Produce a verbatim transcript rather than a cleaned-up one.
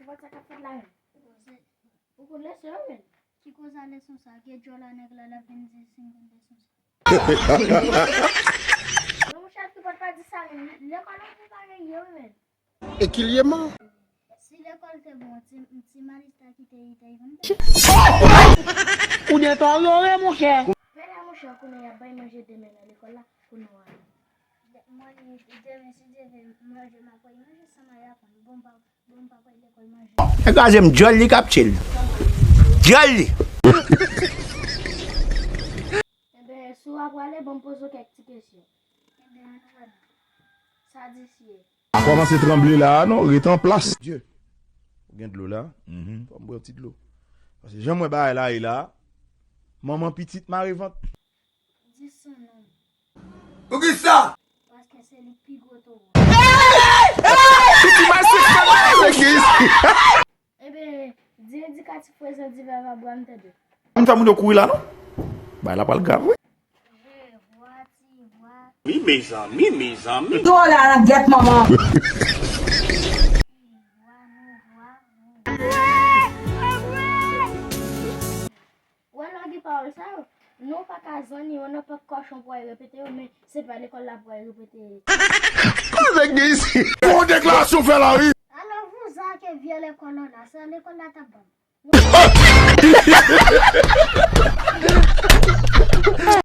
Ou konn sa k ap fèt la menm? Ou konn leson yo menm? Ki koz a leson sa? Gen djòl a nèg la, l ap vin di si m konn leson sa. Non, monchè, ki pòt pa di sa menm. Lekòl an prepare yo menm. Ekilyèman. Si lekòl te bon, ti, ti Malis ta kite Itay vin. Ou detòlore, monchè. Pè la, monchè, konnen y ap bay manje demen nan lekòl la pou nou ale. Mwen, demen, si Dye vle, manje m ap manje san mari aprann. Bon, m pa, bon, m pa pral lekòl manje. E gaze m, djòl li k ap tchil. Djòl li. Enben, si w ap prale, ban m poze w kèk ti kesyon. Enben, ann prale. Sa di si e. Pa kòmanse tranble la a non, rete an plas. Dye, ou gen dlo la? Mhm. Fò m bwè yon ti dlo. Paske jan m wè bagay la ye la, manman pitit mare vant. Di son non. Poukisa? Paske se li k pi gwo towo. Piti mache sa nan legliz. Enben, di endikatif prezan divè vèb la m tande. M fè moun yo kouri la non. Bagay la pral grav wi. Je vois, tu vois. Mi mezanmi, mezanmi. Dwo la nan gèt manman. Ou wè lè w gen pawòl sa yo, non pa ka zanni yo, nan pa kòchon pou al repete yo, men se pa lekòl la pou al repete yo. Nèg gen isi. Bon deklarasyon fè la wi. Alò vouzan ke vye lekòl la, sa lekòl la t ap ban m.